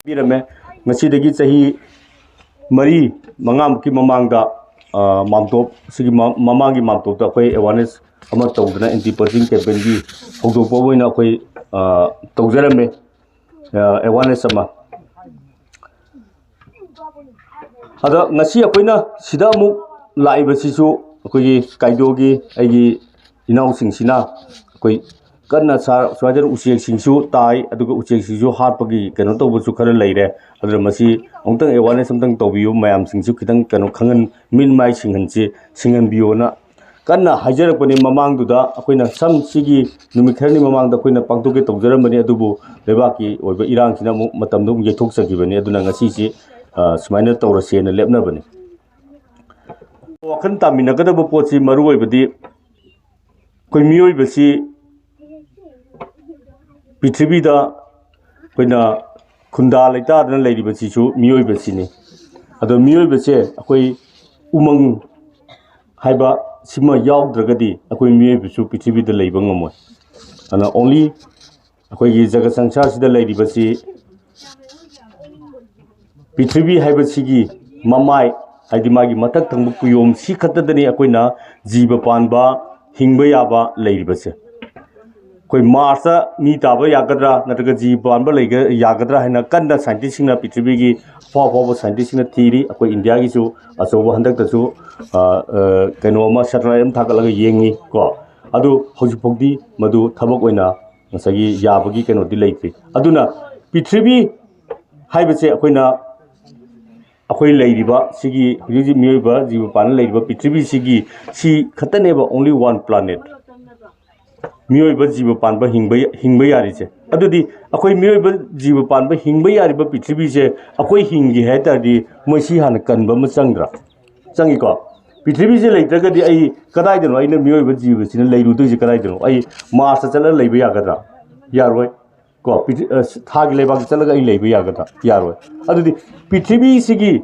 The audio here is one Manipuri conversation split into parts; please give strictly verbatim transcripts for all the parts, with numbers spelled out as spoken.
ꯄꯤꯔꯝꯃꯦ꯫ ꯉꯁꯤꯗꯒꯤ ꯆꯍꯤ ꯃꯔꯤ ꯃꯉꯥꯃꯨꯛꯀꯤ ꯃꯃꯥꯡꯗ, ꯑ, ꯃꯥꯝꯇꯣꯞ, ꯁꯤꯒꯤ ꯃ-, ꯃꯃꯥꯡꯒꯤ ꯃꯥꯝꯇꯣꯞꯇ ꯑꯩꯈꯣꯏ awareness ꯑꯃ ꯇꯧꯗꯅ, anti poaching campaignꯒꯤ ꯍꯧꯗꯣꯛꯄ ꯑꯣꯏꯅ ꯑꯩꯈꯣꯏ, ꯑ, ꯇꯧꯖꯔꯝꯃꯦ, ꯑ, awareness ꯑꯃ꯫ ꯑꯗ ꯉꯁꯤ ꯑꯩꯈꯣꯏꯅ ꯁꯤꯗ ꯑꯃꯨꯛ ꯂꯥꯛꯏꯕꯁꯤꯁꯨ ꯑꯩꯈꯣꯏꯒꯤ ꯀꯥꯏꯗꯣꯒꯤ ꯑꯩꯒꯤ ꯏꯅꯥꯎꯁꯤꯡꯁꯤꯅ ꯑꯩꯈꯣꯏ ꯀꯟꯅ ꯁꯥ-, ꯁꯨꯃꯥꯏꯅ ꯎꯆꯦꯛꯁꯤꯡꯁꯨ ꯇꯥꯏ, ꯑꯗꯨꯒ ꯎꯆꯦꯛꯁꯤꯡꯁꯨ ꯍꯥꯠꯄꯒꯤ ꯀꯩꯅꯣ ꯇꯧꯕꯁꯨ ꯈꯔ ꯂꯩꯔꯦ꯫ ꯑꯗꯨꯅ ꯃꯁꯤ ꯑꯃꯨꯛꯇꯪ awareness ꯑꯃꯨꯛꯇꯪ ꯇꯧꯕꯤꯌꯨ, ꯃꯌꯥꯝꯁꯤꯡꯁꯨ ꯈꯤꯇꯪ ꯀꯩꯅꯣ ꯈꯪꯍꯟ-, ꯃꯤꯠ ꯃꯥꯏ ꯁꯤꯡꯍꯟꯁꯤ, ꯁꯤꯡꯍꯟꯕꯤꯌꯣꯅ ꯀꯟꯅ ꯍꯥꯏꯖꯔꯛꯄꯅꯤ꯫ ꯃꯃꯥꯡꯗꯨꯗ ꯑꯩꯈꯣꯏꯅ ꯁꯝ ꯁꯤꯒꯤ ꯅꯨꯃꯤꯠ ꯈꯔꯅꯤ ꯃꯃꯥꯡꯗ ꯑꯩꯈꯣꯏꯅ ꯄꯥꯡꯊꯣꯛꯀꯦ ꯇꯧꯖꯔꯝꯕꯅꯤ, ꯑꯗꯨꯕꯨ ꯂꯩꯕꯥꯛꯀꯤ ꯑꯣꯏꯕ ꯏꯔꯥꯡꯁꯤꯅ ꯑꯃꯨꯛ ꯃꯇꯝꯗꯣ ꯑꯃꯨꯛ ꯌꯩꯊꯣꯛꯆꯈꯤꯕꯅꯤ꯫ ꯑꯗꯨꯅ ꯉꯁꯤꯁꯤ, ꯑ, ꯁꯨꯃꯥꯏꯅ ꯇꯧꯔꯁꯦꯅ ꯂꯦꯞꯅꯕꯅꯤ꯫ ꯋꯥꯈꯜ ꯇꯥꯃꯤꯟꯅꯒꯗꯕ ꯄꯣꯠꯁꯤ ꯃꯔꯨ ꯑꯣꯏꯕꯗꯤ ꯑꯩꯈꯣꯏ ꯃꯤꯑꯣꯏꯕꯁꯤ ꯄ꯭ꯔꯤꯊꯤꯕꯤꯗ ꯑꯩꯈꯣꯏꯅ ꯈꯨꯟꯗꯥ ꯂꯩꯇꯥꯗꯅ ꯂꯩꯔꯤꯕꯁꯤꯁꯨ ꯃꯤꯑꯣꯏꯕꯁꯤꯅꯤ꯫ ꯑꯗꯣ ꯃꯤꯑꯣꯏꯕꯁꯦ ꯑꯩꯈꯣꯏ ꯎꯃꯪ ꯍꯥꯏꯕ ꯁꯤꯃ ꯌꯥꯎꯗ꯭ꯔꯒꯗꯤ ꯑꯩꯈꯣꯏ ꯃꯤꯑꯣꯏꯕꯁꯨ ꯄ꯭ꯔꯤꯊꯤꯕꯤꯗ ꯂꯩꯕ ꯉꯝꯃꯣꯏ꯫ ꯑꯗꯨꯅ only ꯑꯩꯈꯣꯏꯒꯤ ꯖꯒꯠ ꯁꯪꯁꯥꯔꯁꯤꯗ ꯂꯩꯔꯤꯕꯁꯤ ꯄ꯭ꯔꯤꯊꯤꯕꯤ ꯍꯥꯏꯕꯁꯤꯒꯤ ꯃꯃꯥꯏ, ꯍꯥꯏꯗꯤ ꯃꯥꯒꯤ ꯃꯊꯛ ꯊꯪꯕ ꯀꯨꯌꯣꯝ ꯁꯤ ꯈꯛꯇꯗꯅꯤ ꯑꯩꯈꯣꯏꯅ ꯖꯤꯕ ꯄꯥꯟꯕ, ꯍꯤꯡꯕ ꯌꯥꯕ ꯂꯩꯔꯤꯕꯁꯦ꯫ ꯑꯩꯈꯣꯏ ꯃꯥꯔꯁꯇ ꯃꯤ ꯇꯥꯕ ꯌꯥꯒꯗ꯭ꯔꯥ, ꯅꯠꯇ꯭ꯔꯒ ꯖꯤꯕ ꯄꯥꯟꯕ ꯂꯩꯒ-, ꯌꯥꯒꯗ꯭ꯔꯥ ꯍꯥꯏꯅ ꯀꯟꯅ ꯁꯥꯏꯟꯇꯤꯁꯁꯤꯡꯅ, ꯄ꯭ꯔꯤꯊꯤꯕꯤꯒꯤ ꯑꯐꯥꯎ ꯑꯐꯥꯎꯕ ꯁꯥꯏꯟꯇꯤꯁꯁꯤꯡꯅ ꯊꯤꯔꯤ꯫ ꯑꯩꯈꯣꯏ ꯏꯟꯗꯤꯌꯥꯒꯤꯁꯨ ꯑꯆꯧꯕ ꯍꯟꯗꯛꯇꯁꯨ, ꯑ, ꯑ, ꯀꯩꯅꯣ ꯑꯃ, ꯁꯦꯇꯦꯂꯥꯏꯠ ꯑꯃ ꯊꯥꯒꯠꯂꯒ ꯌꯦꯡꯉꯤ ꯀꯣ꯫ ꯑꯗꯨ ꯍꯧꯖꯤꯛꯐꯥꯎꯗꯤ ꯃꯗꯨ ꯊꯕꯛ ꯑꯣꯏꯅ ꯉꯁꯥꯏꯒꯤ ꯌꯥꯕꯒꯤ ꯀꯩꯅꯣꯗꯤ ꯂꯩꯇ꯭ꯔꯤ꯫ ꯑꯗꯨꯅ ꯄ꯭ꯔꯤꯊꯤꯕꯤ ꯍꯥꯏꯕꯁꯦ ꯑꯩꯈꯣꯏꯅ, ꯑꯩꯈꯣꯏ ꯂꯩꯔꯤꯕ ꯁꯤꯒꯤ ꯍꯧꯖꯤꯛ ꯍꯧꯖꯤꯛ ꯃꯤꯑꯣꯏꯕ ꯖꯤꯕ ꯄꯥꯟꯕ ꯂꯩꯔꯤꯕ ꯄ꯭ꯔꯤꯊꯤꯕꯤꯁꯤꯒꯤ ꯁꯤ ꯈꯛꯇꯅꯦꯕ, only one planet꯫ ꯃꯤꯑꯣꯏꯕ ꯖꯤꯕ ꯄꯥꯟꯕ ꯍꯤꯡꯕ, ꯍꯤꯡꯕ ꯌꯥꯔꯤꯁꯦ꯫ ꯑꯗꯨꯗꯤ ꯑꯩꯈꯣꯏ ꯃꯤꯑꯣꯏꯕ ꯖꯤꯕ ꯄꯥꯟꯕ ꯍꯤꯡꯕ ꯌꯥꯔꯤꯕ ꯄ꯭ꯔꯤꯊꯤꯕꯤꯁꯦ ꯑꯩꯈꯣꯏ ꯍꯤꯡꯒꯦ ꯍꯥꯏ ꯇꯥꯔꯗꯤ ꯃꯣꯏ ꯁꯤ ꯍꯥꯟꯅ ꯀꯟꯕ ꯑꯃ ꯆꯪꯗ꯭ꯔꯥ? ꯆꯪꯉꯤꯀꯣ? ꯄ꯭ꯔꯤꯊꯤꯕꯤꯁꯦ ꯂꯩꯇ꯭ꯔꯒꯗꯤ ꯑꯩ ꯀꯗꯥꯏꯗꯅꯣ ꯑꯩꯅ ꯃꯤꯑꯣꯏꯕ ꯖꯤꯕꯁꯤꯅ ꯂꯩꯔꯨꯗꯣꯏꯁꯦ ꯀꯗꯥꯏꯗꯅꯣ? ꯑꯩ ꯃꯥꯔꯁꯇ ꯆꯠꯂꯒ ꯂꯩꯕ ꯌꯥꯒꯗ꯭ꯔꯥ? ꯌꯥꯔꯣꯏ꯫ ꯀꯣ, ꯄ꯭ꯔꯤꯊꯤ-, ꯑ, ꯊꯥꯒꯤ ꯂꯩꯕꯥꯛꯇ ꯆꯠꯂꯒ ꯑꯩ ꯂꯩꯕ ꯌꯥꯒꯗ꯭ꯔꯥ? ꯌꯥꯔꯣꯏ꯫ ꯑꯗꯨꯗꯤ ꯄ꯭ꯔꯤꯊꯤꯕꯤꯁꯤꯒꯤ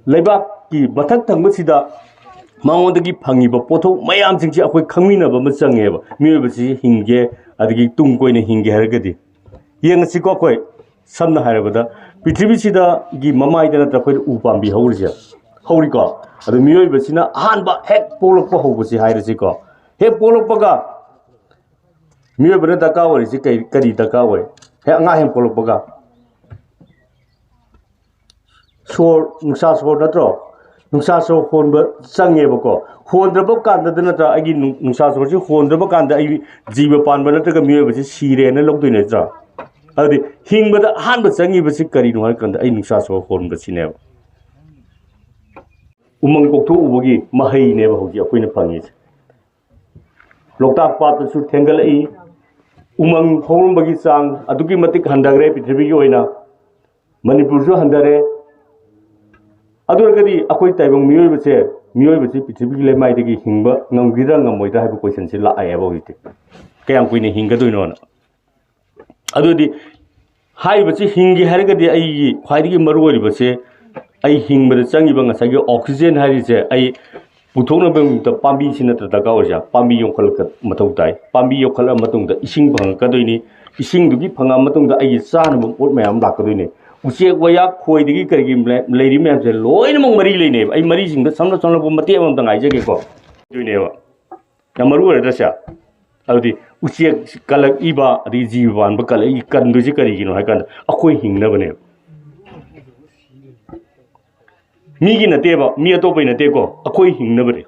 ꯂꯩꯕꯥꯛꯀꯤ ꯃꯊꯛ ꯊꯪꯕꯁꯤꯗ ꯃꯉꯣꯟꯗꯒꯤ ꯐꯪꯉꯤꯕ ꯄꯣꯠꯊꯣꯛ ꯃꯌꯥꯝꯁꯤꯡꯁꯦ ꯑꯩꯈꯣꯏ ꯈꯪꯃꯤꯟꯅꯕ ꯑꯃ ꯆꯪꯉꯦꯕ, ꯃꯤꯑꯣꯏꯕꯁꯤ ꯍꯤꯡꯒꯦ, ꯑꯗꯒꯤ ꯇꯨꯡ ꯀꯣꯏꯅ ꯍꯤꯡꯒꯦ ꯍꯥꯏꯔꯒꯗꯤ꯫ ꯌꯦꯡꯉꯁꯤꯀꯣ ꯑꯩꯈꯣꯏ꯫ ꯁꯝꯅ ꯍꯥꯏꯔꯕꯗ, ꯄ꯭ꯔꯤꯊꯤꯕꯤꯁꯤꯗꯒꯤ ꯃꯃꯥꯏꯗ ꯅꯠꯇ꯭ꯔ ꯑꯩꯈꯣꯏꯗ ꯎ ꯄꯥꯝꯕꯤ ꯍꯧꯔꯤꯁꯦ? ꯍꯧꯔꯤꯀꯣ꯫ ꯑꯗꯨ ꯃꯤꯑꯣꯏꯕꯁꯤꯅ ꯑꯍꯥꯟꯕ ꯍꯦꯛ ꯄꯣꯛꯂꯛꯄ ꯍꯧꯕꯁꯤ ꯍꯥꯏꯔꯁꯤꯀꯣ, ꯍꯦꯛ ꯄꯣꯛꯂꯛꯄꯒ ꯃꯤꯑꯣꯏꯕꯅ ꯗꯔꯀꯥꯔ ꯑꯣꯏꯔꯤꯁꯤ ꯀꯔꯤ, ꯀꯔꯤ ꯗꯔꯀꯥꯔ ꯑꯣꯏ? ꯍꯦꯛ ꯑꯉꯥꯡ ꯍꯦꯛ ꯄꯣꯛꯂꯛꯄꯒ ꯁꯣꯔ, ꯅꯨꯡꯁꯥ ꯁꯣꯔ ꯅꯠꯇ꯭ꯔꯣ? ꯅꯨꯡꯁꯥ ꯁꯣꯔ ꯍꯣꯟꯕ ꯆꯪꯉꯦꯕꯀꯣ꯫ ꯍꯣꯟꯗ꯭ꯔꯕ ꯀꯥꯟꯗꯗ ꯅꯠꯇ꯭ꯔ ꯑꯩꯒꯤ ꯅꯨꯡ-, ꯅꯨꯡꯁꯥ ꯁꯣꯔꯁꯤ ꯍꯣꯟꯗ꯭ꯔꯕ ꯀꯥꯟꯗ ꯑꯩ ꯖꯤꯕ ꯄꯥꯟꯕ ꯅꯠꯇ꯭ꯔꯒ ꯃꯤꯑꯣꯏꯕꯁꯤ ꯁꯤꯔꯦꯅ ꯂꯧꯗꯣꯏ ꯅꯠꯇ꯭ꯔꯥ? ꯑꯗꯨꯗꯤ ꯍꯤꯡꯕꯗ ꯑꯍꯥꯟꯕ ꯆꯪꯉꯤꯕꯁꯤ ꯀꯔꯤꯅꯣ ꯍꯥꯏ ꯀꯥꯟꯗ ꯑꯩ ꯅꯨꯡꯁꯥ ꯁꯣꯔ ꯍꯣꯟꯕꯁꯤꯅꯦꯕ꯫ ꯎꯃꯪ ꯀꯣꯛꯊꯣꯛꯎꯕꯒꯤ ꯃꯍꯩꯅꯦꯕ ꯍꯧꯖꯤꯛ ꯑꯩꯈꯣꯏꯅ ꯐꯪꯉꯤꯁꯦ꯫ ꯂꯣꯛꯇꯥꯛ ꯄꯥꯠꯇꯁꯨ ꯊꯦꯡꯒꯠꯂꯛꯏ꯫ ꯎꯃꯪ ꯍꯧꯔꯝꯕꯒꯤ ꯆꯥꯡ ꯑꯗꯨꯛꯀꯤ ꯃꯇꯤꯛ ꯍꯟꯊꯈ꯭ꯔꯦ ꯄ꯭ꯔꯤꯊꯤꯕꯤꯒꯤ ꯑꯣꯏꯅ꯫ ꯃꯅꯤꯄꯨꯔꯁꯨ ꯍꯟꯊꯔꯦ꯫ ꯑꯗꯨ ꯑꯣꯏꯔꯒꯗꯤ ꯑꯩꯈꯣꯏ ꯇꯥꯏꯕꯪ ꯃꯤꯑꯣꯏꯕꯁꯦ, ꯃꯤꯑꯣꯏꯕꯁꯤ ꯄ꯭ꯔꯤꯊꯤꯕꯤꯒꯤ ꯂꯩꯃꯥꯏꯗꯒꯤ ꯍꯤꯡꯕ ꯉꯝꯈꯤꯗ꯭ꯔꯥ ꯉꯝꯃꯣꯏꯗ꯭ꯔꯥ ꯍꯥꯏꯕ ꯀꯣꯏꯁꯟꯁꯤ ꯂꯥꯛꯑꯦꯕ ꯍꯧꯖꯤꯛꯇꯤ꯫ ꯀꯌꯥꯝ ꯀꯨꯏꯅ ꯍꯤꯡꯒꯗꯣꯏꯅꯣꯅ꯫ ꯑꯗꯨꯗꯤ ꯍꯥꯏꯔꯤꯕꯁꯤ ꯍꯤꯡꯒꯦ ꯍꯥꯏꯔꯒꯗꯤ ꯑꯩꯒꯤ ꯈ꯭ꯋꯥꯏꯗꯒꯤ ꯃꯔꯨ ꯑꯣꯏꯔꯤꯕꯁꯦ, ꯑꯩ ꯍꯤꯡꯕꯗ ꯆꯪꯉꯤꯕ ꯉꯁꯥꯏꯒꯤ oxygen ꯍꯥꯏꯔꯤꯁꯦ ꯑꯩ ꯄꯨꯊꯣꯛꯅꯕꯒꯤꯗꯃꯛꯇ ꯄꯥꯝꯕꯤꯁꯤ ꯅꯠꯇ꯭ꯔ ꯗꯔꯀꯥꯔ ꯑꯣꯏꯔꯤꯁꯦ? ꯄꯥꯝꯕꯤ ꯌꯣꯛꯈꯠꯂꯛꯄ ꯃꯊꯧ ꯇꯥꯏ꯫ ꯄꯥꯝꯕꯤ ꯌꯣꯛꯈꯠꯂꯕ ꯃꯇꯨꯡꯗ ꯏꯁꯤꯡ ꯐꯪꯉꯛꯀꯗꯣꯏꯅꯤ꯫ ꯏꯁꯤꯡꯗꯨꯒꯤ ꯐꯪꯉꯛꯑ ꯃꯇꯨꯡꯗ ꯑꯩꯒꯤ ꯆꯥꯅꯕ ꯄꯣꯠ ꯃꯌꯥꯝ ꯂꯥꯛꯀꯗꯣꯏꯅꯤ꯫ ꯎꯆꯦꯛ ꯋꯥꯌꯥ, ꯈꯣꯏꯗꯒꯤ ꯀꯔꯤꯒꯤ ꯂꯩꯔꯤ ꯃꯌꯥꯝꯁꯦ ꯂꯣꯏꯅꯃꯛ ꯃꯔꯤ ꯂꯩꯅꯩꯕ꯫ ꯑꯩ ꯃꯔꯤꯁꯤꯡꯗ ꯁꯝꯂꯞ ꯁꯝꯂꯞꯄ ꯃꯇꯦꯛ ꯑꯃꯃꯝꯇ ꯉꯥꯏꯖꯒꯦꯀꯣ꯫ ꯑꯗꯨꯏꯅꯦꯕ ꯌꯥꯝ ꯃꯔꯨ ꯑꯣꯏꯔꯗ꯭ꯔꯥ ꯁꯦ? ꯑꯗꯨꯗꯤ ꯎꯆꯦꯛ ꯀꯜꯂꯛꯏꯕ, ꯑꯗꯒꯤ ꯖꯤꯕ ꯄꯥꯟꯕ ꯀꯜꯂꯛꯏ, ꯀꯟꯗꯣꯏꯁꯤ ꯀꯔꯤꯒꯤꯅꯣ ꯍꯥꯏ ꯀꯥꯟꯗ ꯑꯩꯈꯣꯏ ꯍꯤꯡꯅꯕꯅꯦꯕ꯫ ꯃꯤꯒꯤ ꯅꯠꯇꯦꯕ, ꯃꯤ ꯑꯇꯣꯞꯄꯩ ꯅꯠꯇꯦꯀꯣ, ꯑꯩꯈꯣꯏ ꯍꯤꯡꯅꯕꯅꯦ꯫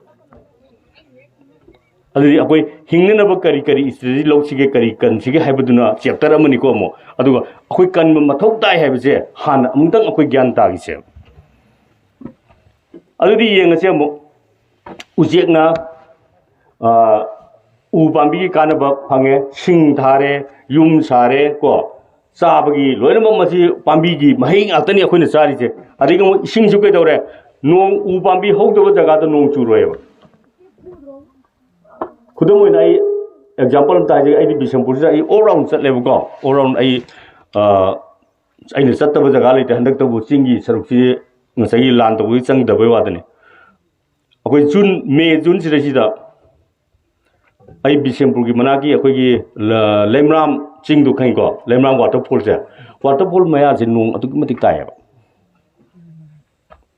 ꯑꯗꯨꯗꯤ ꯑꯩꯈꯣꯏ ꯍꯤꯡꯅꯅꯕ ꯀꯔꯤ ꯀꯔꯤ strategy ꯂꯧꯁꯤꯒꯦ, ꯀꯔꯤ ꯀꯟꯁꯤꯒꯦ ꯍꯥꯏꯕꯗꯨꯅ chapter ꯑꯃꯅꯤꯀꯣ꯫ ꯑꯃꯨꯛ ꯑꯗꯨꯒ ꯑꯩꯈꯣꯏ ꯀꯟꯕ ꯃꯊꯧ ꯇꯥꯏ ꯍꯥꯏꯕꯁꯦ ꯍꯥꯟꯅ ꯑꯃꯨꯛꯇꯪ ꯑꯩꯈꯣꯏ ꯒ꯭ꯌꯥꯟ ꯇꯥꯈꯤꯁꯦꯕ꯫ ꯑꯗꯨꯗꯤ ꯌꯦꯡꯉꯁꯦ ꯑꯃꯨꯛ꯫ ꯎꯆꯦꯛꯅ, ꯑ, ꯎ ꯄꯥꯝꯕꯤꯒꯤ ꯀꯥꯟꯅꯕ ꯐꯪꯉꯦ, ꯁꯤꯡ ꯊꯥꯔꯦ, ꯌꯨꯝ ꯁꯥꯔꯦ ꯀꯣ, ꯆꯥꯕꯒꯤ ꯂꯣꯏꯅꯃꯛ ꯃꯁꯤ ꯄꯥꯝꯕꯤꯒꯤ ꯃꯍꯩ ꯉꯥꯛꯇꯅꯤ ꯑꯩꯈꯣꯏꯅ ꯆꯥꯔꯤꯁꯦ꯫ ꯑꯗꯒꯤ ꯑꯃꯨꯛ ꯏꯁꯤꯡꯁꯨ ꯀꯩꯗꯧꯔꯦ? ꯅꯣꯡ, ꯎ ꯄꯥꯝꯕꯤ ꯍꯧꯗꯕ ꯖꯒꯥꯗ ꯅꯣꯡ ꯆꯨꯔꯣꯏꯕ꯫ ꯈꯨꯗꯝ ꯑꯣꯏꯅ ꯑꯩ example ꯑꯝꯇ ꯍꯥꯏꯖꯒꯦ꯫ ꯑꯩꯗꯤ ꯕꯤꯁꯦꯝꯄꯨꯔꯁꯤꯗ ꯑꯩ all round ꯆꯠꯂꯦꯕꯀꯣ, all round ꯑꯩ, ꯑ, ꯑꯩꯅ ꯆꯠꯇꯕ ꯖꯒꯥ ꯂꯩꯇꯦ꯫ ꯍꯟꯗꯛꯇꯕꯨ ꯆꯤꯡꯒꯤ ꯁꯔꯨꯛꯁꯤ ꯉꯁꯥꯏꯒꯤ ꯂꯥꯟ ꯇꯧꯕꯒꯤ ꯆꯪꯗꯕꯩ ꯋꯥꯗꯅꯤ꯫ ꯑꯩꯈꯣꯏ ꯖꯨꯟ, ꯃꯦ, ꯖꯨꯟ ꯁꯤꯗꯩꯁꯤꯗ ꯑꯩ ꯕꯤꯁꯦꯝꯄꯨꯔꯒꯤ ꯃꯅꯥꯛꯀꯤ ꯑꯩꯈꯣꯏꯒꯤ ꯂ-, ꯂꯩꯃꯔꯥꯝ ꯆꯤꯡꯗꯣ ꯈꯪꯉꯤꯀꯣ, ꯂꯩꯃꯔꯥꯝ ꯋꯥꯇꯔꯐꯣꯜꯁꯦ꯫ ꯋꯥꯇꯔꯐꯣꯜ ꯃꯌꯥꯁꯦ ꯅꯣꯡ ꯑꯗꯨꯛꯀꯤ ꯃꯇꯤꯛ ꯇꯥꯏꯌꯦꯕ꯫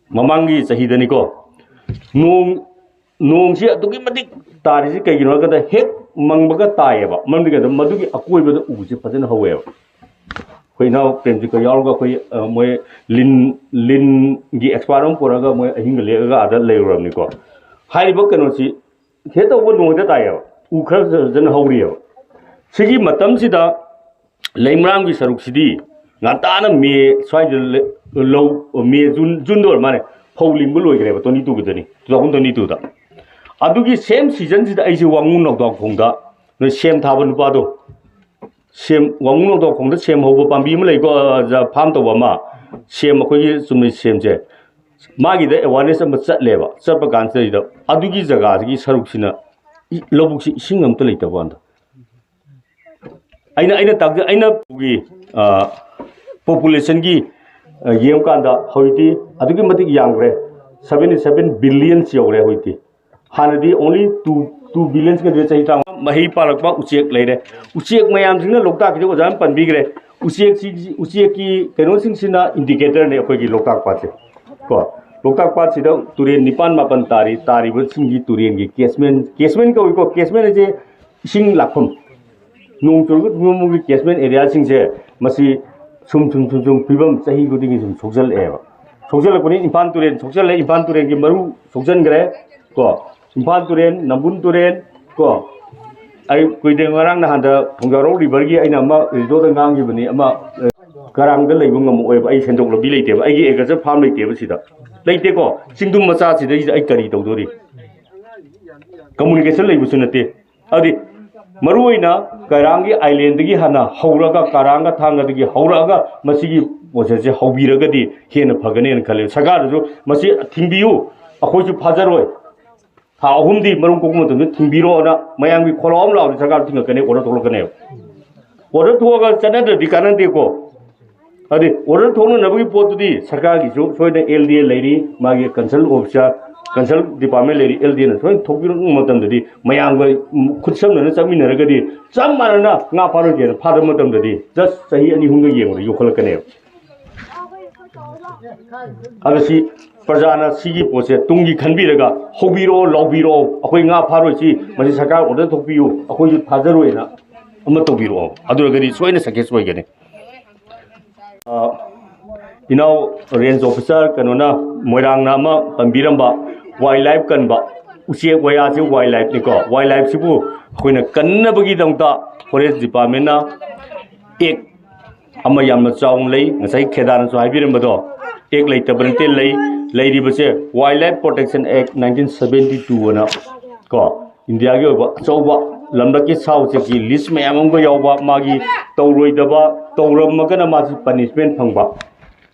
ꯃꯃꯥꯡꯒꯤ ꯆꯍꯤꯗꯅꯤꯀꯣ, ꯅꯣꯡ ꯅꯣꯡꯁꯤ ꯑꯗꯨꯛꯀꯤ ꯃꯇꯤꯛ ꯇꯥꯔꯤꯁꯤ ꯀꯩꯒꯤꯅꯣ ꯍꯥꯏꯔꯀꯥꯟꯗ, ꯍꯦꯛ ꯃꯪꯕꯒ ꯇꯥꯏꯌꯦꯕ꯫ ꯃꯔꯝꯗꯤ ꯀꯩꯅꯣ, ꯃꯗꯨꯒꯤ ꯑꯀꯣꯏꯕꯗ ꯎꯁꯦ ꯐꯖꯅ ꯍꯧꯋꯦꯕ꯫ ꯑꯩꯈꯣꯏ ꯏꯅꯥꯎ ꯄ꯭ꯔꯦꯝꯖꯤꯠꯀ ꯌꯥꯎꯔꯒ ꯑꯩꯈꯣꯏ, ꯑ, ꯃꯣꯏ ꯂꯤꯟ ꯂꯤꯟꯒꯤ ꯑꯦꯛꯁꯄꯥꯔꯠ ꯑꯃ ꯄꯨꯔꯛꯑꯒ ꯃꯣꯏ ꯑꯍꯤꯡꯒ ꯂꯦꯛꯑꯒ ꯑꯥꯗ ꯂꯩꯔꯨꯔꯕꯅꯤꯀꯣ꯫ ꯍꯥꯏꯔꯤꯕ ꯀꯩꯅꯣꯁꯤ ꯍꯦꯛ ꯇꯧꯕ ꯅꯣꯡ ꯍꯦꯛꯇ ꯇꯥꯏꯌꯦꯕ꯫ ꯎ ꯈꯔ ꯐꯖꯅ ꯍꯧꯔꯤꯑꯕ꯫ ꯁꯤꯒꯤ ꯃꯇꯝꯁꯤꯗ ꯂꯩꯃꯔꯥꯝꯒꯤ ꯁꯔꯨꯛꯁꯤꯗꯤ ꯉꯟꯇꯥꯅ ꯃꯦ ꯁ꯭ꯋꯥꯏꯗ ꯂꯦ-, ꯂꯧ, ꯃꯦ, ꯖꯨꯟ, ꯖꯨꯟꯗ ꯑꯣꯏꯔ ꯃꯥꯜꯂꯦ, ꯐꯧ ꯂꯤꯡꯕ ꯂꯣꯏꯈ꯭ꯔꯦꯕ, ꯇ꯭ꯋꯦꯟꯇꯤ ꯇꯨꯒꯤꯗꯅꯤ, ꯇꯨ ꯊꯥꯎꯖꯟ ꯇ꯭ꯋꯦꯟꯇꯤ ꯇꯨꯗ꯫ ꯑꯗꯨꯒꯤ ꯁꯦꯝ ꯁꯤꯖꯟꯁꯤꯗ ꯑꯩꯁꯦ ꯋꯥꯉꯨ ꯅꯧꯗꯥꯎꯈꯣꯡꯗ ꯅꯣꯏ ꯁꯦꯝ ꯊꯥꯕ ꯅꯨꯄꯥꯗꯣ, ꯁꯦꯝ, ꯋꯥꯉꯨ ꯅꯧꯗꯥꯎꯈꯣꯡꯗ ꯁꯦꯝ ꯍꯧꯕ ꯄꯥꯝꯕꯤ ꯑꯃ ꯂꯩꯀꯣ, ꯑ, ꯐꯥꯝ ꯇꯧꯕ ꯑꯃ, ꯁꯦꯝ ꯑꯩꯈꯣꯏꯒꯤ ꯆꯨꯝꯅꯩ ꯁꯦꯝꯁꯦ, ꯃꯥꯒꯤꯗ ꯑꯦꯋꯥꯔꯅꯦꯁ ꯑꯃ ꯆꯠꯂꯦꯕ꯫ ꯆꯠꯄ ꯀꯥꯟꯁꯤꯗꯩꯗ ꯑꯗꯨꯒꯤ ꯖꯒꯥꯁꯤꯒꯤ ꯁꯔꯨꯛꯁꯤꯅ ꯏ-, ꯂꯧꯕꯨꯛꯁꯤ ꯏꯁꯤꯡ ꯑꯝꯇ ꯂꯩꯇꯕ ꯋꯥꯅꯤꯗ꯫ ꯑꯩꯅ, ꯑꯩꯅ ꯇꯥꯛꯆ-, ꯑꯩꯅ ꯄꯨꯒꯤ, ꯑ, ꯄꯣꯄꯨꯂꯦꯁꯟꯒꯤ, ꯑ, ꯌꯦꯡꯉꯀꯥꯟꯗ ꯍꯧꯖꯤꯛꯇꯤ ꯑꯗꯨꯛꯀꯤ ꯃꯇꯤꯛ ꯌꯥꯝꯈ꯭ꯔꯦ, seventy seven billions ꯌꯧꯔꯦ ꯍꯧꯖꯤꯛꯇꯤ꯫ ꯍꯥꯟꯅꯗꯤ only two, two billions ꯀꯗꯤ ꯆꯍꯤ ꯇꯔꯥꯃꯉꯥ꯫ ꯃꯍꯩ ꯄꯥꯜꯂꯛꯄ ꯎꯆꯦꯛ ꯂꯩꯔꯦ꯫ ꯎꯆꯦꯛ ꯃꯌꯥꯝꯁꯤꯡꯅ ꯂꯣꯛꯇꯥꯛꯀꯤꯗꯤ ꯑꯣꯖꯥꯅ ꯄꯟꯕꯤꯈ꯭ꯔꯦ꯫ ꯎꯆꯦꯛꯁꯤ, ꯎꯆꯦꯛꯀꯤ ꯀꯩꯅꯣꯁꯤꯡꯁꯤꯅ ꯏꯟꯗꯤꯀꯦꯇꯔꯅꯦ ꯑꯩꯈꯣꯏꯒꯤ ꯂꯣꯛꯇꯥꯛ ꯄꯥꯠꯁꯦ꯫ ꯀꯣ, ꯂꯣꯛꯇꯥꯛ ꯄꯥꯠꯁꯤꯗ ꯇꯨꯔꯦꯟ ꯅꯤꯄꯥꯟ ꯃꯥꯄꯟ ꯇꯥꯔꯤ, ꯇꯥꯔꯤꯕꯁꯤꯡꯒꯤ ꯇꯨꯔꯦꯟꯒꯤ ꯀꯦꯁꯃꯦꯟ, ꯀꯦꯁꯃꯦꯟ ꯀꯧꯏꯀꯣ, ꯀꯦꯁꯃꯦꯟ ꯍꯥꯏꯁꯦ ꯏꯁꯤꯡ ꯂꯥꯛꯐꯝ꯫ ꯅꯣꯡ ꯆꯨꯔꯒ ꯊꯨꯝꯕꯒꯤ ꯀꯦꯁꯃꯦꯟ ꯑꯦꯔꯤꯌꯥꯁꯤꯡꯁꯦ, ꯃꯁꯤ ꯁꯨꯝ, ꯁꯨꯝ, ꯁꯨꯝ, ꯁꯨꯝ ꯐꯤꯕꯝ ꯆꯍꯤ ꯈꯨꯗꯤꯡꯒꯤ ꯁꯨꯝ ꯁꯣꯛꯆꯜꯂꯛꯑꯦꯕ꯫ ꯁꯣꯛꯆꯜꯂꯛꯄꯅꯤ, ꯏꯝꯐꯥꯜ ꯇꯨꯔꯦꯜ ꯁꯣꯛꯆꯜꯂꯦ, ꯏꯝꯐꯥꯜ ꯇꯨꯔꯦꯜꯒꯤ ꯃꯔꯨ ꯁꯣꯛꯆꯟꯈ꯭ꯔꯦ꯫ ꯀꯣ, ꯏꯝꯐꯥꯜ ꯇꯨꯔꯦꯜ, ꯅꯝꯕꯨꯜ ꯇꯨꯔꯦꯜ, ꯀꯣ, ꯑꯩ ꯀꯨꯏꯗꯦ, ꯉꯔꯥꯡ ꯅꯍꯥꯟꯗ ꯊꯣꯡꯖꯥꯎꯔꯧ ꯔꯤꯚꯔꯒꯤ ꯑꯩꯅ ꯑꯃ ꯔꯦꯗꯤꯑꯣꯗ ꯉꯥꯡꯈꯤꯕꯅꯤ, ꯑꯃ, ꯑ, ꯀꯔꯥꯡꯗ ꯂꯩꯕ ꯉꯝꯃꯛꯑꯣꯏꯕ, ꯑꯩ ꯁꯦꯟꯊꯣꯛ ꯂꯝꯕꯤ ꯂꯩꯇꯦꯕ, ꯑꯩꯒꯤ ꯑꯦꯒ꯭ꯔꯤꯀꯜꯆꯔ ꯐꯥꯔꯝ ꯂꯩꯇꯦꯕ ꯁꯤꯗ, ꯂꯩꯇꯦꯀꯣ, ꯆꯤꯡꯗꯨꯝ ꯃꯆꯥꯁꯤꯗꯩꯁꯤꯗ ꯑꯩ ꯀꯔꯤ ꯇꯧꯗꯣꯔꯤ? ꯀꯝꯃꯨꯅꯤꯀꯦꯁꯟ ꯂꯩꯕꯁꯨ ꯅꯠꯇꯦ꯫ ꯑꯗꯨꯗꯤ ꯃꯔꯨꯑꯣꯏꯅ ꯀꯩꯔꯥꯡꯒꯤ ꯑꯥꯏꯂꯦꯟꯗꯒꯤ ꯍꯥꯟꯅ ꯍꯧꯔꯒ, ꯀꯔꯥꯡꯒ ꯊꯥꯡꯒꯗꯒꯤ ꯍꯧꯔꯛꯑꯒ ꯃꯁꯤꯒꯤ ꯄ꯭ꯔꯣꯁꯦꯁꯁꯦ ꯍꯧꯕꯤꯔꯒꯗꯤ ꯍꯦꯟꯅ ꯐꯒꯅꯦꯅ ꯈꯜꯂꯦ꯫ ꯁꯔꯀꯥꯔꯗꯁꯨ ꯃꯁꯤ ꯊꯤꯡꯕꯤꯌꯨ, ꯑꯩꯈꯣꯏꯁꯨ ꯐꯥꯖꯔꯣꯏ, ꯊꯥ ꯑꯍꯨꯝꯗꯤ ꯃꯔꯨꯝ ꯀꯣꯛꯄ ꯃꯇꯝꯗ ꯊꯤꯡꯕꯤꯔꯣꯅ ꯃꯌꯥꯝꯒꯤ ꯈꯣꯜꯂꯥꯎ ꯑꯃ ꯂꯥꯎꯔꯗꯤ ꯁꯔꯀꯥꯔ ꯊꯤꯡꯉꯛꯀꯅꯤ, ꯑꯣꯔꯗꯔ ꯊꯣꯛꯂꯛꯀꯅꯦꯕ꯫ ꯑꯣꯔꯗꯔ ꯊꯣꯛꯑꯒ ꯆꯠꯅꯗ꯭ꯔꯗꯤ ꯀꯥꯟꯅꯗꯦꯀꯣ꯫ ꯑꯗꯨꯗꯤ ꯑꯣꯔꯗꯔ ꯊꯣꯛꯅꯅꯕꯒꯤ ꯄꯣꯠꯇꯨꯗꯤ ꯁꯔꯀꯥꯔꯒꯤꯁꯨ ꯁꯣꯏꯗꯅ ꯑꯦꯜ ꯗꯤ ꯑꯦ ꯂꯩꯔꯤ, ꯃꯥꯒꯤ ꯀꯟꯁꯔꯟ ꯑꯣꯐꯤꯁꯥꯔ ꯀꯟꯁꯔꯟ ꯗꯤꯄꯥꯔꯠꯃꯦꯟ ꯂꯩꯔꯤ ꯑꯦꯜ ꯗꯤꯅ ꯁꯣꯏꯅ ꯊꯣꯛꯄꯤꯔꯛꯄ ꯃꯇꯝꯗꯗꯤ, ꯃꯌꯥꯝꯒ ꯈꯨꯠꯁꯝꯅꯅ ꯆꯠꯃꯤꯟꯅꯔꯒꯗꯤ ꯆꯞ ꯃꯥꯟꯅꯅ ꯉꯥ ꯐꯥꯔꯣꯏꯒꯦꯅ ꯐꯥꯗꯕ ꯃꯇꯝꯗꯗꯤ just ꯆꯍꯤ ꯑꯅꯤ ꯑꯍꯨꯝꯒ ꯌꯦꯡꯕꯗ ꯌꯣꯛꯈꯠꯂꯛꯀꯅꯦꯕ꯫ ꯑꯗ ꯁꯤ ꯄ꯭ꯔꯖꯥꯅ ꯁꯤꯒꯤ ꯄꯣꯠꯁꯦ ꯇꯨꯡꯒꯤ ꯈꯟꯕꯤꯔꯒ ꯍꯧꯕꯤꯔꯛꯑꯣ, ꯂꯥꯎꯕꯤꯔꯛꯑꯣ, ꯑꯩꯈꯣꯏ ꯉꯥ ꯐꯥꯔꯣꯏꯁꯤ, ꯃꯁꯤ ꯁꯔꯀꯥꯔ ꯑꯣꯔꯗꯔ ꯊꯣꯛꯄꯤꯌꯨ, ꯑꯩꯈꯣꯏꯁꯨ ꯊꯥꯖꯔꯣꯏꯅ ꯑꯃ ꯇꯧꯕꯤꯔꯛꯑꯣ, ꯑꯗꯨ ꯑꯣꯏꯔꯒꯗꯤ ꯁꯣꯏꯅ ꯁꯛꯁꯦꯁ ꯑꯣꯏꯒꯅꯤ꯫ ꯑ, ꯏꯅꯥꯎ ꯔꯦꯟꯖ ꯑꯣꯐꯤꯁꯥꯔ ꯀꯩꯅꯣꯅ, ꯃꯣꯏꯔꯥꯡꯅ ꯑꯃ ꯄꯟꯕꯤꯔꯝꯕ, ꯋꯥꯏꯜ ꯂꯥꯏꯐ ꯀꯟꯕ, ꯎꯆꯦꯛ ꯋꯥꯌꯥꯁꯤ ꯋꯥꯏꯜ ꯂꯥꯏꯐꯅꯤꯀꯣ꯫ ꯋꯥꯏꯜ ꯂꯥꯏꯐꯁꯤꯕꯨ ꯑꯩꯈꯣꯏꯅ ꯀꯟꯅꯕꯒꯤꯗꯃꯛꯇ ꯐꯣꯔꯦꯁ ꯗꯤꯄꯥꯔꯠꯃꯦꯟꯅ ꯑꯦꯛ ꯑꯃ ꯌꯥꯝꯅ ꯆꯥꯎꯅ ꯂꯩ꯫ ꯉꯁꯥꯏ ꯈꯦꯗꯥꯅꯁꯨ ꯍꯥꯏꯕꯤꯔꯝꯕꯗꯣ, ꯑꯦꯛ ꯂꯩꯇꯕ ꯅꯠꯇꯦ, ꯂꯩ꯫ ꯂꯩꯔꯤꯕꯁꯦ Wildlife Protection Act nineteen seventy two ꯑꯅ ꯀꯣ, ꯏꯟꯗꯤꯌꯥꯒꯤ ꯑꯣꯏꯕ ꯑꯆꯧꯕ ꯂꯝꯂꯛꯀꯤ ꯁꯥ ꯎꯆꯦꯛꯀꯤ ꯂꯤꯁ ꯃꯌꯥꯝ ꯑꯃꯒ ꯌꯥꯎꯕ, ꯃꯥꯒꯤ ꯇꯧꯔꯣꯏꯗꯕ, ꯇꯧꯔꯝꯃꯒꯅ ꯃꯥꯁꯤ ꯄꯅꯤꯁꯃꯦꯟ ꯐꯪꯕ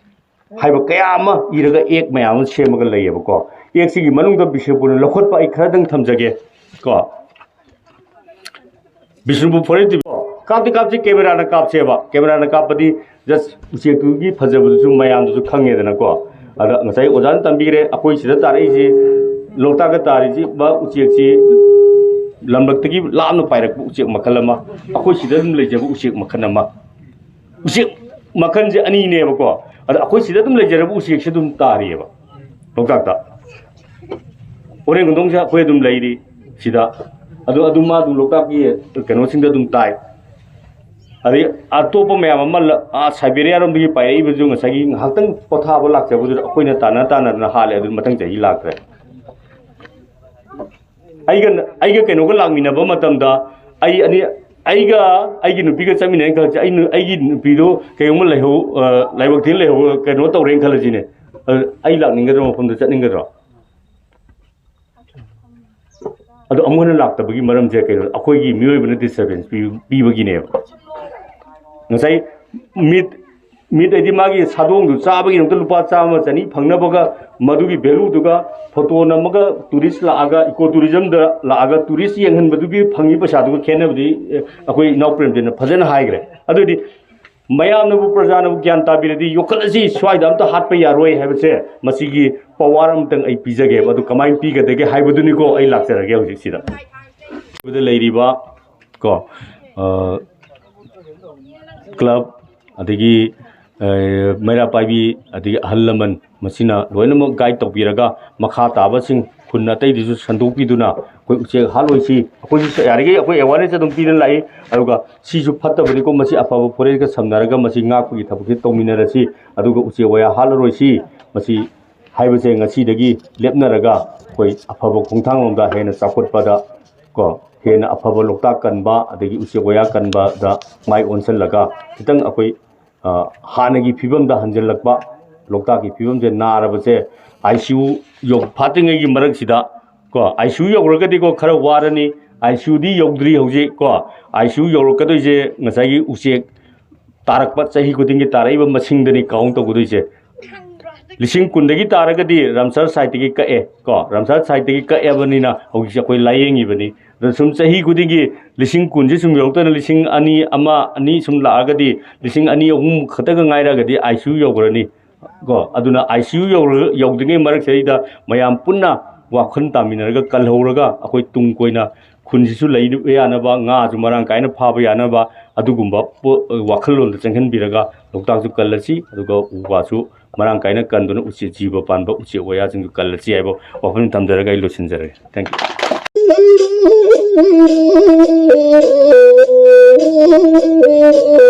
ꯍꯥꯏꯕ ꯀꯌꯥ ꯑꯃ ꯏꯔꯒ ꯑꯦꯛ ꯃꯌꯥꯝ ꯑꯃ ꯁꯦꯝꯃꯒ ꯂꯩꯌꯦꯕꯀꯣ꯫ ꯑꯦꯛꯁꯤꯒꯤ ꯃꯅꯨꯡꯗ ꯕꯤꯁꯅꯨꯄꯨꯔꯅ ꯂꯧꯈꯠꯄ ꯑꯩ ꯈꯔꯗꯪ ꯊꯝꯖꯒꯦ ꯀꯣ꯫ ꯕꯤꯁꯅꯨꯄꯨꯔ ꯐꯣꯔꯦꯁ ꯗꯤꯄꯥꯔꯠꯃꯦꯟ ꯀꯥꯞꯇꯤ ꯀꯥꯞꯁꯤ, ꯀꯦꯃꯦꯔꯥꯅ ꯀꯥꯞꯁꯦꯕ꯫ ꯀꯦꯃꯦꯔꯥꯅ ꯀꯥꯞꯄꯗꯤ just ꯎꯆꯦꯛꯇꯨꯒꯤ ꯐꯖꯕꯗꯨꯁꯨ ꯃꯌꯥꯝꯗꯨꯁꯨ ꯈꯪꯉꯦꯗꯅꯀꯣ꯫ ꯑꯗ ꯉꯁꯥꯏ ꯑꯣꯖꯥꯅ ꯇꯝꯕꯤꯈ꯭ꯔꯦ, ꯑꯩꯈꯣꯏ ꯁꯤꯗ ꯇꯥꯔꯛꯏꯁꯤ, ꯂꯣꯛꯇꯥꯛꯇ ꯇꯥꯔꯤꯁꯤ ꯕ ꯎꯆꯦꯛꯁꯤ ꯂꯝꯂꯛꯇꯒꯤ ꯂꯥꯞꯅ ꯄꯥꯏꯔꯛꯄ ꯎꯆꯦꯛ ꯃꯈꯜ ꯑꯃ, ꯑꯩꯈꯣꯏ ꯁꯤꯗ ꯑꯗꯨꯝ ꯂꯩꯖꯕ ꯎꯆꯦꯛ ꯃꯈꯜ ꯑꯃ꯫ ꯎꯆꯦꯛ ꯃꯈꯜꯁꯦ ꯑꯅꯤꯅꯦꯕꯀꯣ꯫ ꯑꯗ ꯑꯩꯈꯣꯏ ꯁꯤꯗ ꯑꯗꯨꯝ ꯂꯩꯖꯔꯕ ꯎꯆꯦꯛꯁꯦ ꯑꯗꯨꯝ ꯇꯥꯔꯤꯑꯕ ꯂꯣꯛꯇꯥꯛꯇ꯫ ꯑꯣꯔꯦꯟ ꯈꯨꯟꯗꯣꯡꯁꯦ ꯑꯩꯈꯣꯏ ꯑꯗꯨꯝ ꯂꯩꯔꯤ ꯁꯤꯗ꯫ ꯑꯗꯨ, ꯑꯗꯨ ꯃꯥ ꯑꯗꯨꯝ ꯂꯣꯛꯇꯥꯛꯀꯤ ꯀꯩꯅꯣꯁꯤꯡꯗ ꯑꯗꯨꯝ ꯇꯥꯏ꯫ ꯑꯗꯩ ꯑꯇꯣꯞꯄ ꯃꯌꯥꯝ ꯑꯃ ꯂ-, ꯑꯥ, ꯁꯥꯏꯕꯦꯔꯤꯌꯥꯔꯣꯝꯗꯒꯤ ꯄꯥꯏꯔꯛꯏꯕꯁꯨ ꯉꯁꯥꯏꯒꯤ ꯉꯥꯏꯍꯥꯛꯇꯪ ꯄꯣꯊꯥꯕ ꯂꯥꯛꯆꯕꯗꯨꯗ ꯑꯩꯈꯣꯏꯅ ꯇꯥꯟꯅ ꯇꯥꯟꯅꯗꯅ ꯍꯥꯠꯂꯦ꯫ ꯑꯗꯨ ꯃꯊꯪ ꯆꯍꯤ ꯂꯥꯛꯇ꯭ꯔꯦ꯫ ꯑꯩꯒ, ꯑꯩꯒ ꯀꯩꯅꯣꯒ ꯂꯥꯛꯃꯤꯟꯅꯕ ꯃꯇꯝꯗ ꯑꯩ ꯑꯅꯤ, ꯑꯩꯒ ꯑꯩꯒꯤ ꯅꯨꯄꯤꯒ ꯆꯠꯃꯤꯟꯅꯩꯅ ꯈꯜꯂꯁꯤ꯫ ꯑꯩ ꯅꯨ-, ꯑꯩꯒꯤ ꯅꯨꯄꯤꯗꯣ ꯀꯩꯒꯨꯝꯕ ꯂꯩꯍꯧ-, ꯑ, ꯂꯥꯏꯕꯛ ꯊꯤꯕ ꯂꯩꯍꯧ-, ꯀꯩꯅꯣ ꯇꯧꯔꯦꯅ ꯈꯜꯂꯁꯤꯅꯦ꯫ ꯑꯗꯨ ꯑꯩ ꯂꯥꯛꯅꯤꯡꯒꯗ꯭ꯔꯣ, ꯃꯐꯝꯗ ꯆꯠꯅꯤꯡꯒꯗ꯭ꯔꯣ? ꯑꯗꯣ ꯑꯃꯨꯛ ꯍꯟꯅ ꯂꯥꯛꯇꯕꯒꯤ ꯃꯔꯝꯁꯦ ꯀꯩꯅꯣ? ꯑꯩꯈꯣꯏꯒꯤ ꯃꯤꯑꯣꯏꯕꯅ ꯗꯤꯁꯇꯔꯕꯦꯟꯁ ꯄꯤ-, ꯄꯤꯕꯒꯤꯅꯦꯕ꯫ ꯉꯁꯥꯏ ꯃꯤꯠ, ꯃꯤꯠ ꯍꯥꯏꯗꯤ ꯃꯥꯒꯤ ꯁꯥꯗꯣꯡꯗꯨ ꯆꯥꯕꯒꯤꯗꯃꯛꯇ ꯂꯨꯄꯥ ꯆꯥꯝꯃ ꯆꯅꯤ ꯐꯪꯅꯕꯒ, ꯃꯗꯨꯒꯤ ꯚꯦꯂꯨꯗꯨꯒ ꯐꯣꯇꯣ ꯅꯝꯃꯒ ꯇꯨꯔꯤꯁ ꯂꯥꯛꯑꯒ, ꯏꯀꯣ ꯇꯨꯔꯤꯖꯝꯗ ꯂꯥꯛꯑꯒ ꯇꯨꯔꯤꯁ ꯌꯦꯡꯍꯟꯕꯗꯨꯒꯤ ꯐꯪꯉꯤ ꯄꯩꯁꯥꯗꯨꯒ ꯈꯦꯠꯅꯕꯗꯤ, ꯑꯦ, ꯑꯩꯈꯣꯏ ꯏꯅꯥꯎ ꯄ꯭ꯔꯦꯝꯖꯤꯠꯅ ꯐꯖꯅ ꯍꯥꯏꯈ꯭ꯔꯦ꯫ ꯑꯗꯨꯗꯤ ꯃꯌꯥꯝꯅꯕꯨ, ꯄ꯭ꯔꯖꯥꯅꯕꯨ ꯒ꯭ꯌꯥꯟ ꯇꯥꯕꯤꯔꯗꯤ ꯌꯣꯛꯈꯠꯂꯁꯤ, ꯁ꯭ꯋꯥꯏꯗ ꯑꯝꯇ ꯍꯥꯠꯄ ꯌꯥꯔꯣꯏ ꯍꯥꯏꯕꯁꯦ, ꯃꯁꯤꯒꯤ ꯄꯋꯥꯔ ꯑꯝꯇꯪ ꯑꯩ ꯄꯤꯖꯒꯦꯕ꯫ ꯑꯗꯨ ꯀꯃꯥꯏꯅ ꯄꯤꯒꯗꯒꯦ ꯍꯥꯏꯕꯗꯨꯅꯤꯀꯣ ꯑꯩ ꯂꯥꯛꯆꯔꯒꯦ ꯍꯧꯖꯤꯛꯁꯤꯗ꯫ ꯂꯩꯔꯤꯕ ꯀꯣ, ꯑ, ꯀ꯭ꯂꯕ, ꯑꯗꯒꯤ, ꯑ, ꯃꯩꯔꯥ ꯄꯥꯏꯕꯤ, ꯑꯗꯒꯤ ꯑꯍꯜ ꯂꯃꯟ, ꯃꯁꯤꯅ ꯂꯣꯏꯅꯃꯛ ꯒꯥꯏꯗ ꯇꯧꯕꯤꯔꯒ, ꯃꯈꯥ ꯇꯥꯕꯁꯤꯡ ꯈꯨꯟ ꯑꯇꯩꯗꯁꯨ ꯁꯟꯗꯣꯛꯄꯤꯗꯨꯅ, ꯑꯩꯈꯣꯏ ꯎꯆꯦꯛ ꯍꯥꯠꯂꯣꯏꯁꯤ, ꯑꯩꯈꯣꯏꯁꯨ ꯌꯥꯔꯤꯈꯩ ꯑꯩꯈꯣꯏ ꯑꯦꯋꯥꯔꯅꯦꯁ ꯑꯗꯨꯝ ꯄꯤꯗꯨꯅ ꯂꯥꯛꯏ꯫ ꯑꯗꯨꯒ ꯁꯤꯁꯨ ꯐꯠꯇꯕꯅꯤꯀꯣ, ꯃꯁꯤ ꯑꯐꯕ ꯐꯣꯔꯦꯁꯀ ꯁꯝꯅꯔꯒ ꯃꯁꯤ ꯉꯥꯛꯄꯒꯤ ꯊꯕꯛꯁꯤ ꯇꯧꯃꯤꯟꯅꯔꯁꯤ꯫ ꯑꯗꯨꯒ ꯎꯆꯦꯛ ꯋꯥꯌꯥ ꯍꯥꯠꯂꯔꯣꯏꯁꯤ꯫ ꯃꯁꯤ ꯍꯥꯏꯕꯁꯦ ꯉꯁꯤꯗꯒꯤ ꯂꯦꯞꯅꯔꯒ ꯑꯩꯈꯣꯏ ꯑꯐꯕ ꯈꯣꯡꯊꯥꯡꯂꯣꯝꯗ ꯍꯦꯟꯅ ꯆꯥꯎꯈꯠꯄꯗ ꯀꯣ, ꯍꯦꯟꯅ ꯑꯐꯕ ꯂꯣꯛꯇꯥꯛ ꯀꯟꯕ, ꯑꯗꯒꯤ ꯎꯆꯦꯛ ꯋꯥꯌꯥ ꯀꯟꯕꯗ ꯃꯥꯏ ꯑꯣꯟꯁꯤꯜꯂꯒ ꯈꯤꯇꯪ ꯑꯩꯈꯣꯏ, ꯑ, ꯍꯥꯟꯅꯒꯤ ꯐꯤꯕꯝꯗ ꯍꯟꯖꯤꯜꯂꯛꯄ, ꯂꯣꯛꯇꯥꯛꯀꯤ ꯐꯤꯕꯝꯁꯦ ꯅꯥꯔꯕꯁꯦ, ICU ꯌꯧ-, ꯐꯥꯠꯇ꯭ꯔꯤꯉꯩꯒꯤ ꯃꯔꯛꯁꯤꯗ ꯀꯣ, ICU ꯌꯧꯔꯒꯗꯤꯀꯣ ꯈꯔ ꯋꯥꯔꯅꯤ꯫ ICUꯗꯤ ꯌꯧꯗ꯭ꯔꯤ ꯍꯧꯖꯤꯛ ꯀꯣ꯫ ICU ꯌꯧꯔꯛꯀꯗꯣꯏꯁꯦ ꯉꯁꯥꯏꯒꯤ ꯎꯆꯦꯛ ꯇꯥꯔꯛꯄ, ꯆꯍꯤ ꯈꯨꯗꯤꯡꯒꯤ ꯇꯥꯔꯛꯏꯕ ꯃꯁꯤꯡꯗꯅꯤ ꯀꯥꯎꯟ ꯇꯧꯒꯗꯣꯏꯁꯦ꯫ ꯂꯤꯁꯤꯡ ꯀꯨꯟꯗꯒꯤ ꯇꯥꯔꯒꯗꯤ ꯔꯥꯝꯁꯥꯔ ꯁꯥꯏꯠꯇꯒꯤ ꯀꯛꯑꯦ ꯀꯣ, ꯔꯥꯝꯁꯥꯔ ꯁꯥꯏꯠꯇꯒꯤ ꯀꯛꯑꯕꯅꯤꯅ ꯍꯧꯖꯤꯛꯁꯦ ꯑꯩꯈꯣꯏ ꯂꯥꯏꯌꯦꯡꯉꯤꯕꯅꯤ꯫ ꯑꯗꯨꯅ ꯁꯨꯝ ꯆꯍꯤ ꯈꯨꯗꯤꯡꯒꯤ ꯂꯤꯁꯤꯡ ꯀꯨꯟꯁꯤ ꯁꯨꯝ ꯌꯧꯔꯛꯇꯅ ꯂꯤꯁꯤꯡ ꯑꯅꯤ, ꯑꯃ, ꯑꯅꯤ ꯁꯨꯝ ꯂꯥꯛꯑꯒꯗꯤ, ꯂꯤꯁꯤꯡ ꯑꯅꯤ, ꯑꯍꯨꯝ ꯈꯛꯇꯒ ꯉꯥꯏꯔꯒꯗꯤ ICU ꯌꯧꯈ꯭ꯔꯅꯤ ꯀꯣ꯫ ꯑꯗꯨꯅ ICU ꯌꯧꯔ-, ꯌꯧꯗ꯭ꯔꯤꯉꯩ ꯃꯔꯛꯁꯤꯗꯩꯗ ꯃꯌꯥꯝ ꯄꯨꯟꯅ ꯋꯥꯈꯜ ꯇꯥꯃꯤꯟꯅꯔꯒ ꯀꯜꯍꯧꯔꯒ ꯑꯩꯈꯣꯏ ꯇꯨꯡ ꯀꯣꯏꯅ ꯈꯨꯟꯁꯤꯁꯨ ꯂꯩꯕ ꯌꯥꯅꯕ, ꯉꯥꯁꯨ ꯃꯔꯥꯡ ꯀꯥꯏꯅ ꯐꯥꯕ ꯌꯥꯅꯕ ꯑꯗꯨꯒꯨꯝꯕ ꯄꯣ-, ꯋꯥꯈꯜꯂꯣꯟꯗ ꯆꯪꯍꯟꯕꯤꯔꯒ ꯂꯣꯛꯇꯥꯛꯁꯨ ꯀꯜꯂꯁꯤ, ꯑꯗꯨꯒ ꯎ ꯋꯥꯁꯨ ꯃꯔꯥꯡ ꯀꯥꯏꯅ ꯀꯟꯗꯨꯅ ꯎꯆꯦꯛ ꯖꯤꯕ ꯄꯥꯟꯕ ꯎꯆꯦꯛ ꯋꯥꯌꯥꯁꯤꯡꯁꯨ ꯀꯜꯂꯁꯤ ꯍꯥꯏꯕ ꯋꯥꯐꯝ ꯊꯝꯖꯔꯒ ꯑꯩ ꯂꯣꯏꯁꯤꯟꯖꯔꯒꯦ꯫ Thank you꯫